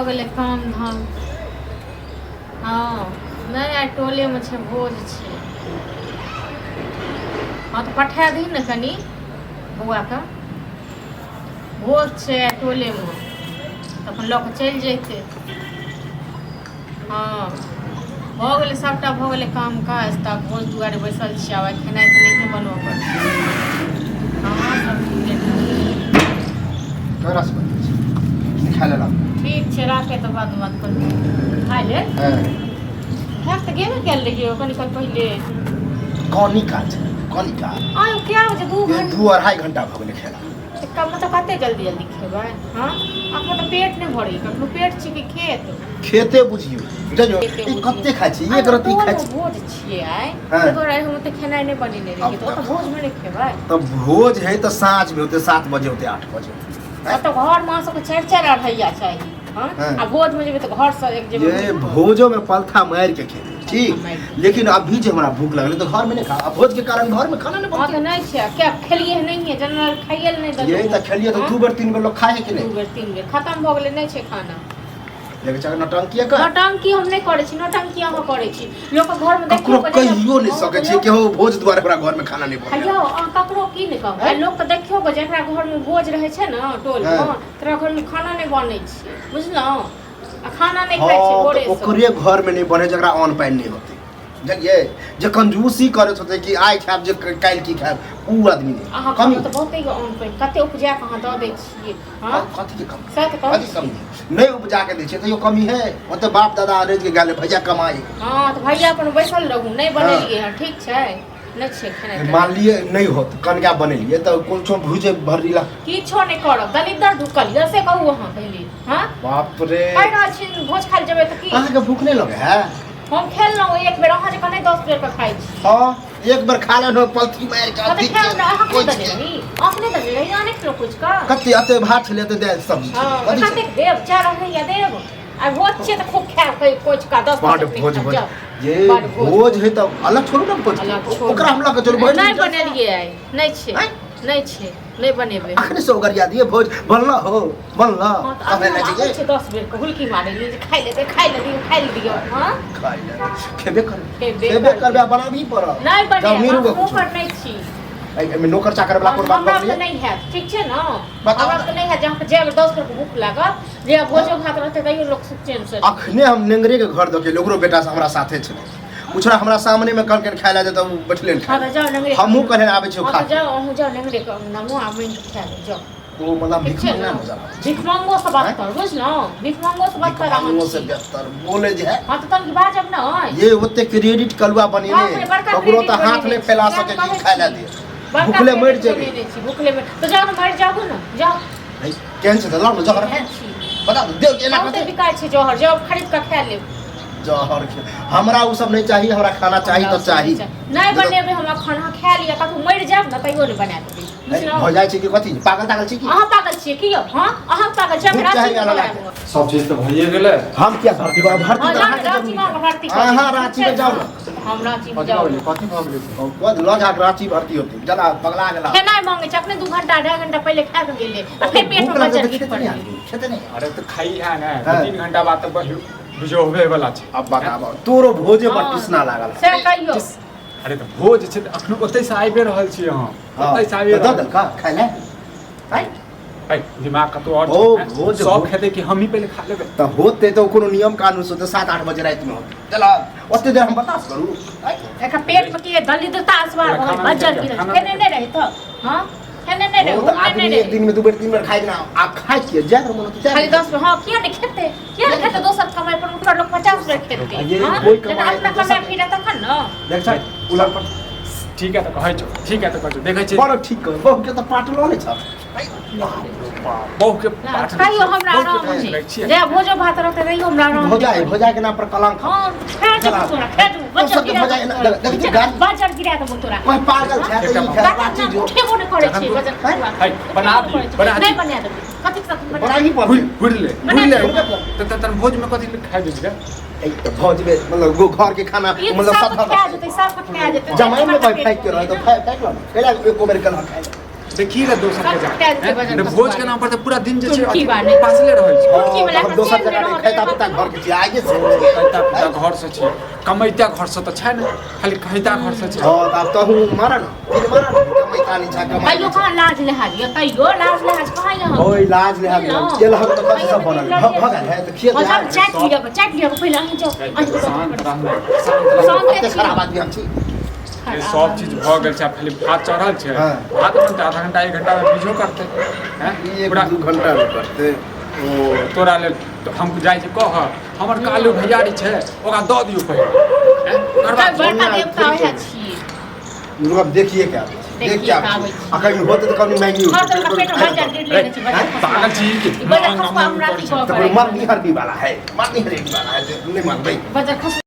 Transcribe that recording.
गेलै काम धाम। हँ, नहि आइ टोलेमे छै, भोज छै। हँ तऽ पठा दही ने कनि बौआके। भोज छै आइ टोलेमे, तऽ अपन लऽ कऽ चलि जैतै। हँ, भऽ गेलै, सभटा भऽ गेलै काम काज, तऽ आब भोज दुआरे बैसल छियै। आब आइ खेनाइ तऽ नहिए बनबऽ पड़तै। हँ, सब ठीके ठाक। तोरा से बतियै छी, खाय लेलक? ठीक छै, राखे तऽ बाद बात करू। खाय ले। हँ। खाय तऽ गेबे कयल रहियै कनि काल पहिले। कनी काल छै, कनी काल। आइ कए बजे? 2 ये घंटा। 2-2.5 घंटा भऽ गेलै खेला। तऽ मतलब कते जल्दी जल्दी खेबै? हँ, अपना तऽ पेट नहि भरैए कखनो। पेट छी कि खेत? खेते बुझियौ, बुझलियौ? खेते ई बुझियौ। कते खाइ छी? आइ एक रत्ती खाइ टोलमे छी। भोज छियै आइ। हँ। ताहि दुआरे हम ओते खेनाइ नहि बनेने रहियै, तऽ आब ओतऽ भोजमे नहि खेबै? तऽ भोज है तऽ साँझमे होतै, 7 बजे होतै, 8 बजे होतै। ओतऽ घरमे अहाँ सबके चारि चारि अढ़ैया चाही। हँ। हँ। आ भोजमे जेबै तऽ घरसँ एक जेबै। ये भोजो में पलथा मारि के खेबै, ठीक? मारि के। लेकिन अभी जे हमरा भूख लगलै तऽ घर में नहीं खा। अब भोज के कारण घर में खाना नहीं हँ, तऽ बनते। नहि छै क्या? खेलियै नहिये, जनरल खाइए लए नहि देलकै। ये तऽ खेलिए तऽ हँ? 2 बेर 3 बेर लोग खाए है कि दू नहीं? बेर तीन बेर खतम भऽ गेलै, नहि छै खाना। देखै छ नौटंकी कर। नौटंकी हम नहि करै छी, नौटंकी अहाँ करै छी। लोकक घरमे ककरो देखियौ कऽ जहिया- कहियो नहीं हँ, सकै तऽ छी कि हो भोज दुआरे हमरा घर में खाना नहीं बनले। यौ, अहाँ ककरो की नहि कहब। हैं? लोकके देखियौ कऽ, जकरा घरमे भोज रहै छै ने टोलमे, हँ। तकरा घरमे खाना नहि बनै छै, बुझलहुँ? आ खाना नहि खाइ छै हँ, तऽ भोरेसँ। ओकरे घर में नहीं बने जकरा अन्न पानि नहीं होते, बुझलियै? जे कंजूसी करैत होते कि आइ खायब जे काल्हि की खायब, उ आदमी नहीं। अहाँ कमी कमी तऽ बहुते अन्न पानि कते उपजा कऽ अहाँ दऽ दै छियै। हँ। कथी के कमी? सएह तऽ कहै कथी छी। कमी? नहीं उपजा के दै छियै तैयो कमी है? ओते बाप दादा अंग्रेज के गाले भैया कमाई। हँ, तऽ भैया अपन बैसल रहू। नहि बनेलियै हँ, ठीक छै? नहि छै खेनाइ तेनाइ। मानलियै नहीं होत, कनका बनेलियै तऽ कोन भुजे भरली ला। किछो नहि करब। दलिदर ढुकल यऽ से कहू अहाँ पहिले। हँ। बाप रे। कहि रहल छी भोज खाइ लए जेबै तऽ की? अहाँके भूख नहीं लगे है? हम खेलहुँ एक बेर, अहाँ जकाँ नहि 10 बेर के खाइ छी। हाँ, एक बेर खा लेलहुँ पलथी मारि के। हँ, तऽ अथी खायब ने। अहाँ कोइ अपने देने रही, अपने देने रही, अहाँ नहि खेलहुँ कुछ कऽ? कते अते भात छलै, एते दालि सब्जी छलै। हँ। कथी छलै? कतेक देब? चारि अढ़ैया देब। आ भोज छियै तऽ खूब खायब, कोचि कऽ 10 बड चटनी भोज खायब, भोज जाउ। ये बड भोज। भोज है तऽ अलग छोड़ू ने भोज। अलग छोड़ू। ओकरा हम लऽ कऽ चलू भोज। नहि बनेलियै आइ, नहि छै। आँय? नहि छै, नहि बनेबै। अखने से ओगरिया दिए, भोज बनल हो बनल। हँ, तऽ कहै अखन लए आबै जे छै 10 बेर के हुलकी मारै लिए जे खाइ ले दे, खाइ ले दियौ, खाइ ले दियौ। हँ। खाइ ले खेबे करबै। खेबे खेबे करबै। करबै आ बनाबही पड़त। नहि जब बनेब। मिरू हम कुछो। नौकर नहि छी। एहिमे नौकर चाकर वाला कोन बात हमरा भऽ तऽ गेलै? नहि हैत, ठीक छै ने? बताउ। हमरा तऽ नहि हैत। जहाँ जायब 10 बेर के भूख लागत जे भोजो भात रहतै तैयो लोक सुख चैन से। अखने हम नेंगरे के घर दऽ के ओकरो बेटा से हमरा साथे छलै, उछड़ा हमरा सामने में कहलकै खाय लए, तऽ ओ बैठले ने। हँ, तऽ जाउ नेंगरे। हमहूँ कहने आबै छी हँ, खा। तऽ जाउ, अहूँ जाउ नेंगरे के नमो आ बनि कऽ खाय लेब, जाउ। ओ मतलब ठीक भिख छै मंगना ने? नजर आबै छै। भिखमंगो से बात आँय? कर, बुझलहुँ? भिखमंगो से बात कर अहाँ भिखमंगो से छी। बेहतर बोले जे है। हँ, तऽ तहन की बाजब नहि? ये ओते क्रेडिट कलुआ बाप रे, बनेने बड़का ककरो क्रेडिट तऽ हाथ बनेने नहि छी। फैला सएह सके कहै कि खाय लए छी। दे। बड़का भुखले मरि क्रेडिट जेबै। बनेने छी, भुखले मरि तऽ जाउ ने, मरि जाबू ने, जाउ। है, केहन छै तऽ लाउ ने जहर। केहन छी? बता दे दे एना बहुते कते बिकाइ छै जहर, जाउ खरीद कऽ खा लेब। जहर हमरा ओ सब नहीं चाहिए, हमरा खाना चाहिए हमरा तऽ चाही। नहि बनेबै हम अखन। अहाँ खा लिअ, कतहु मरि जायब ने तैयो नहि बना देबै, बुझलहुँ? भऽ जाइ छै कि कथी पागल तागल छै की? अहाँ पागल छियै की यौ? हँ, अहाँ पागल छियै? भूख राँची चाही मे अलग। बनायब। सब चीज तऽ भइए गेलै। हम किया भर्ती भर्ती हँ, तऽ जाउ ने, अहाँके राँची जरूरी मे है। भर्ती कऽ अहाँ देब, राँची ठीक मे जाउ छै ने। हम राँची मे कथी जाउ। भऽ गेलै? कथी भऽ गेलै? कह लऽ जा राँची भर्ती होतै, जला पगला गेला। खेनाइ मांगे छै। अखने 2 घंटा 2.5 घंटा पहिले खा कऽ गेलै आ फेर पेट भूख मे लागल बजर तऽ गीत खेते पड़लै। नहि आदमी, खेते नहि। अरे तऽ खाइ है ने। हाँ। 3 घंटा बाद तऽ बुझौबे वाला छै। अब बताबऽ, तोरो भोजे पर हँ। टिसना लागल है। से कहियौ। अरे तऽ भोज छै तऽ अखनो ओतहि से आबि रहल छी अहाँ। हाँ, ओतहि से आबि तऽ दऽ रहल। देलका खाय लए आँय? ऐ, दिमाग कतौ और ओ, छै, हैं? भोज सब भोज। खेतै कि हमही पहिले खा लेबै? तऽ होते तऽ कोनो नियम कानून से होते, 7-8 बजे रातिमे होते। चल, ओते देर हम बर्दाश्त करू आँय? एकर पेट मे की दलिद्रता असवार भऽ गेल, खाना बजर नहि गिरल खाना। खेने नहि रहै तऽ हँ, खेने नहि रहै। ओ तऽ घूमने आदमी नहि एक रहै। दिन में 2 बेर 3 बेर खाइ ना। आ खाइ छियै जाय मन होतै। खाली 10 बेर। हँ, किया नहि खेतै? किया नहि खेतै? दोसर कमाइ पर ओकरा लोक 50 बेर खेतै। ये हँ, कोइ जखन कमाइ अपना दोसर- कमाइ फिरे तखन ने। देख छै उलर पर। ठीक है तऽ कहै छौ, ठीक है तऽ कहै छौ, देखै छियै। बड़ ठीक कह, बहु के तऽ पाटलो नहि छ। बहु के पाठ कहियो हमरा बहु के आराम पाठ नहि लै छियै। जे भोजो भात रहतै तैयो हमरा आराम नहि। भौजाई, भौजाई के नाम पर कलंक। हँ, खा जेबो तोरा, खा जेबो, बजर सबके गिरा भौजाई देबो एना- तोरा। देख- देख, गाड़ी- बजर गिरा देबो तोरा। कोई पागल छै तऽ ई खेला राँची जो। उठेबो नहि करै छै बजर। है, बना दी, बना दी। नहि बना देबै। कथी के साथ बना? बड़ा ही हुर पड़तै। हुर ले। बना हुर ले। दी। तऽ तन भोज में कथी खाइ जेबही रे? एक तऽ भौज में मतलब गो घर के खाना ई मतलब सब सादा खा जेतै, सब खा जेतै। जमाइन में कोई फेंक के रहे तऽ फेंक लो ने, कैला एको बेर कलह खाइ ले। देखी रे दोसर के सब जा कटा देतै वजन ने खसुआ भोज के नाम पर तऽ पूरा दिन जे छै चुटकी अथी बान्है। पासले रहै छै चुटकी हँ, वाला तऽ हम दोसर चेन जगह रहत नहि खैता पीता घर के छियै आगे से छियै। खैता पीता घर से छै कमैता घर से तऽ छै ने खाली खैता घर से छै हँ तऽ आब तहूँ मारऽ ने तीन मारऽ ने कमैता नहि छै कमाइ तैयो कहाँ लाज लिहाज यऽ तैयो लाज लिहाज कहाँ यऽ ओइ लाज लिहाज बुझलहुँ? गेल हम तऽ कथी सब बनल भऽ गेल है तऽ खिया हो जाउ चाटि लिअ चाटि लिअ पहिले अहीं जाउ अहीं जाउ। शान्त रहना शान्त रहना शान्त कते खराब आदमी हम छी ये सब चीज भऽ गेल छै आब खाली भात चढ़ल छै हाँ। भात बनतै आधा घंटा एक घंटा मे बीजो करतै हैं ई एक पूरा दू घंटा मे करतै ओ तोरा लेल तऽ हम जाइ छी कह हमर कालू भैयारी छै ओकरा दऽ दियौ पहिले हैं? ओकर बाद बड़का देवता वएह छियै रुक अब देखिए के आबै छी देख के आबै छी आ कहीं होतै तऽ कभी महंगी हर तरह पेट बजर गिर लेने छै बजर पागल छी कि बजर खसुआ हमरा की कहऽ तऽ मरनी हरनी वाला है मरनी हरनी वाला है जे नहि मानबै बजर खसुआ।